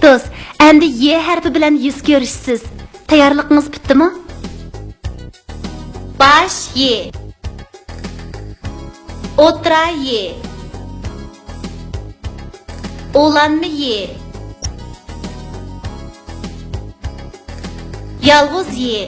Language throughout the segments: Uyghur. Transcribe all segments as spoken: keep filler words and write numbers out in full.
ئەمدى ي ھەرپى بىلەن يۈز كۆرۈشىسىز. تەييارلىقىڭىز پۈتتىمۇ؟ باش ي. ئوتتۇرا ي. ئۇلانما ي. يالغۇز ي.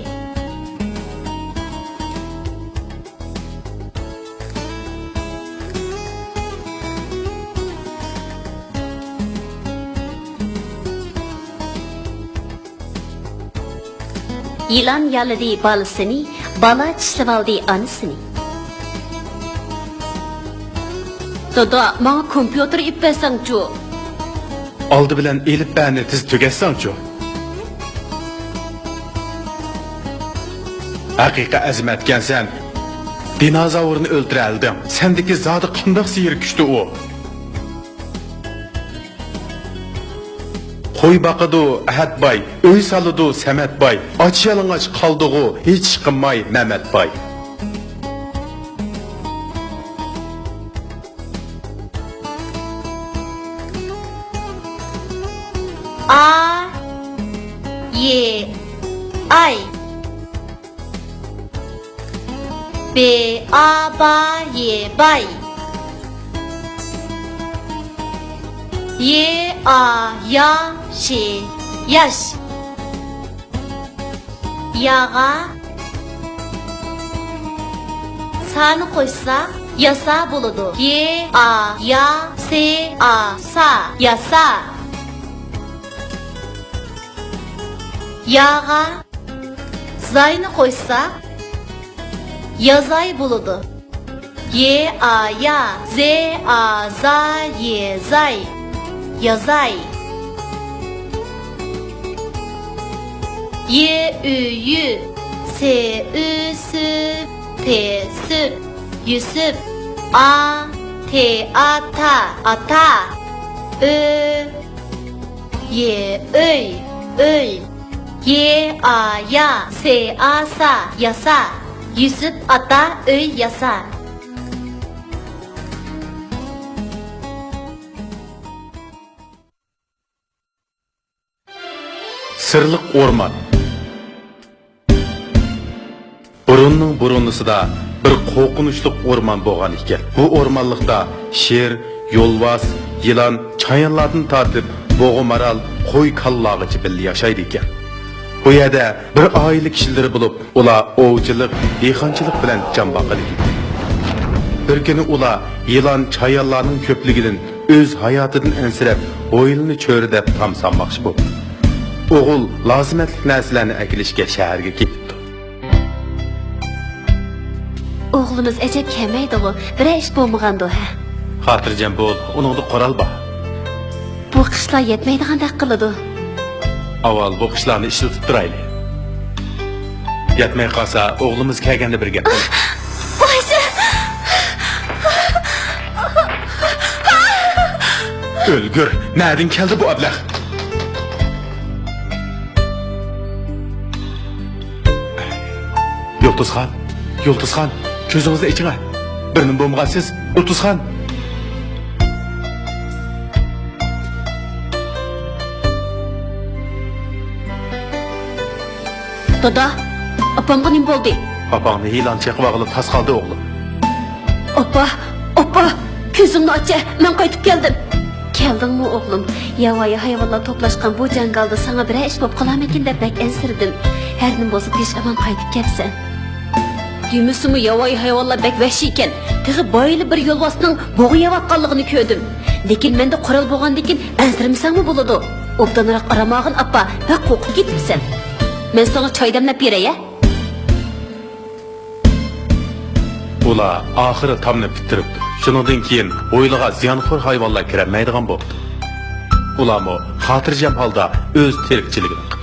يىلان يالىدى بالىسىنى، بالا چىشلىۋالدى ئانىسىنى. دادا، ماڭا كومپيۇتېر ئېلىپ بەرسەڭچۇ؟ ئالدى بىلەن ئېلىپبەنى تېز تۈگەتسەڭچۇ؟ ھەقىقىي ئەزىمەتكەنسەن. دىنازاۋرنى ئۆلتۈرەلىدىڭ. سەندىكى زادى قانداق سېھىر كۈچتى ئۇ؟ قوي باقىدۇ ئەھەت باي، ئۆي سالىدۇ سەمەت باي، ئاچ يالىڭاچ قالدىغۇ ھېچ ئىش قىلماي مەمەت باي. ئا، ي، ئاي. ب، ئا، با، ي، باي. ي، ئا، يا، ش، ياش. ياغا سانى قوشسا، ياسا بولىدۇ. ي، ئا، يا، س، ئا، سا، ياسا. ياغا زاينى قوشساق، يازاي بولىدۇ. ي، ئا، يا، ز، ئا، زا، ي، زاي، يازاي. ي، ئۈ، يۈ، س، ئۈ، سۈ، پ، سۈپ، يۈسۈپ. ئا، ت، ئا، تا، ئاتا. ئۆ، ي، ئۆي، ئۆي. ي، ئا، يا، س، ئا، سا، ياسا. يۈسۈپ ئاتا ئۆي ياسا. سىرلىق ئورمان. بۇرۇننىڭ بۇرۇنىسىدا بىر قورقۇنچلۇق ئورمان بولغان ئىكەن. بۇ ئورمانلىقتا شىر، يولۋاس، يىلان، چايانلاردىن تارتىپ بۇغا مارال، قوي كالىلارغىچە بىللە ياشايدىكەن. بۇ يەردە بىر ئائىلە كىشىلىرى بولۇپ، ئۇلار ئوۋچىلىق، دېھقانچىلىق بىلەن جان باقىدىكەن. بىر كۈنى ئۇلار يىلان، چايانلارنىڭ كۆپلۈكىدىن ئۆز ھاياتىدىن ئەنسىرەپ، ھويلىنى چۆرىدەپ تام سالماقچى بوپتۇ. ئوغۇل لازىمەتلىك نەرسىلەرنى ئەكېلىشكە شەھەرگە كېتىپتۇ. ئوغلىمىز ئەجەب كەلمەيدىغۇ، بىرەر ئىش بولمىغاندۇ، ھە؟ خاتىرجەم بول، ئۇنىڭدا قورال بار. بۇ قىشلار يەتمەيدىغاندەك قىلىدۇ. ئاۋۋال بۇ قىشلارنى ئىشلىتىپ تۇرايلى. يەتمەي قالسا، ئوغلىمىز كەلگەندە بىر گەپ قىل. ئۆلگۈر، نەدىن كەلدى بۇ ئەبلەخ؟ يۇلتۇزخان، يۇلتۇزخان، كۆزىڭىزنى ئېچىڭە. بىر نېمە بولمىغانسىز، يۇلتۇزخان. دادا، ئاپامغا نېمە بولدى؟ ئاپاڭنى يىلان چېقىۋالغىلى تاس قالدى، ئوغلۇم. ئاپا، ئاپا، كۆزۈڭنى ئاچە، مەن قايتىپ كەلدىم. كەلدىڭمۇ، ئوغلۇم؟ ياۋايى ھايۋانلار توپلاشقان بۇ جاڭگالدا ساڭا بىرەر ئىش بولۇپ قالارمىكىن دەپ بەك ئەنسىرىدىم. ھەر نېمە بولسا، تىنچ-ئامان قايتىپ كەپسەن. دېمىسىمۇ، ياۋايى ھايۋانلار بەك ۋەھشىي ئىكەن. تېخى بايىلا بىر يولۋاسنىڭ بۇغا يەۋاتقانلىقىنى كۆردۈم. لېكىن مەندە قورال بولغاندىكىن ئەنسىرىمىسەڭمۇ بولىدۇ. ئوبدانراق ئارام ئالغىن، ئاپا، بەك قورقۇپ كېتىپسەن. مەن ساڭا چاي دەملەپ بېرەي، ھە؟ ئۇلار ئاخىرى تامنى پۈتتۈرۈپتۇ. شۇنىڭدىن كېيىن ھويلىغا زىيانخور ھايۋانلار كىرەلمەيدىغان بوپتۇ. ئۇلارمۇ خاتىرجەم ھالدا ئۆز تىرىكچىلىكىنى قىپتۇ.